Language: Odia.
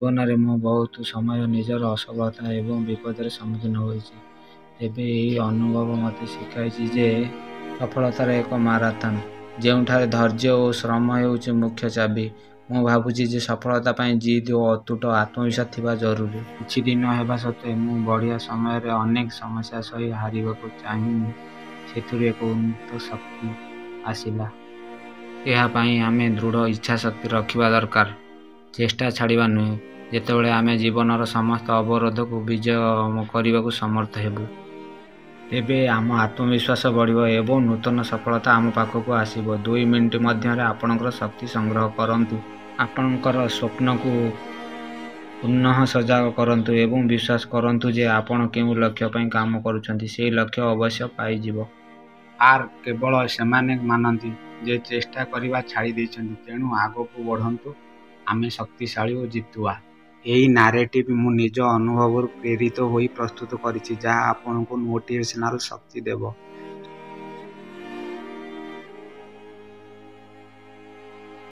ଜୀବନରେ ମୁଁ ବହୁତ ସମୟ ନିଜର ଅସଫଳତା ଏବଂ ବିପଦର ସମ୍ମୁଖୀନ ହୋଇଛି। ତେବେ ଏହି ଅନୁଭବ ମୋତେ ଶିଖାଇଛି ଯେ ସଫଳତାର ଏକ ମାରାଥନ୍, ଯେଉଁଠାରେ ଧୈର୍ଯ୍ୟ ଓ ଶ୍ରମ ହେଉଛି ମୁଖ୍ୟ ଚାବି। ମୁଁ ଭାବୁଛି ଯେ ସଫଳତା ପାଇଁ ଜିଦ୍ ଓ ଅତୁଟ ଆତ୍ମବିଶ୍ୱାସ ଥିବା ଜରୁରୀ। କିଛି ଦିନ ହେବା ସତ୍ତ୍ୱେ ମୁଁ ବଢ଼ିଆ ସମୟରେ ଅନେକ ସମସ୍ୟା ସହି ହାରିବାକୁ ଚାହିଁନି। ସେଥିରୁ ଏକ ଉନ୍ମୁକ୍ତ ଶକ୍ତି ଆସିଲା। ଏହା ପାଇଁ ଆମେ ଦୃଢ଼ ଇଚ୍ଛାଶକ୍ତି ରଖିବା ଦରକାର, ଚେଷ୍ଟା ଛାଡ଼ିବା ନୁହେଁ। ଯେତେବେଳେ ଆମେ ଜୀବନର ସମସ୍ତ ଅବରୋଧକୁ ବିଜୟ କରିବାକୁ ସମର୍ଥ ହେବୁ, ତେବେ ଆମ ଆତ୍ମବିଶ୍ୱାସ ବଢ଼ିବ ଏବଂ ନୂତନ ସଫଳତା ଆମ ପାଖକୁ ଆସିବ। 2 ମିନିଟ୍ ମଧ୍ୟରେ ଆପଣଙ୍କର ଶକ୍ତି ସଂଗ୍ରହ କରନ୍ତୁ। ଆପଣଙ୍କର ସ୍ୱପ୍ନକୁ ପୁନଃସଜାଗ କରନ୍ତୁ ଏବଂ ବିଶ୍ୱାସ କରନ୍ତୁ ଯେ ଆପଣ କେଉଁ ଲକ୍ଷ୍ୟ ପାଇଁ କାମ କରୁଛନ୍ତି, ସେହି ଲକ୍ଷ୍ୟ ଅବଶ୍ୟ ପାଇଯିବ। ହାର କେବଳ ସେମାନେ ମାନନ୍ତି ଯେ ଚେଷ୍ଟା କରିବା ଛାଡ଼ି ଦେଇଛନ୍ତି। ତେଣୁ ଆଗକୁ ବଢ଼ନ୍ତୁ, ଆମେ ଶକ୍ତିଶାଳୀ ଓ ଜିତୁଆ। ଏହି ନାରେଟିଭ୍ ମୁଁ ନିଜ ଅନୁଭବରୁ ପ୍ରେରିତ ହୋଇ ପ୍ରସ୍ତୁତ କରିଛି, ଯାହା ଆପଣଙ୍କୁ ମୋଟିଭେସନାଲ୍ ଶକ୍ତି ଦେବ।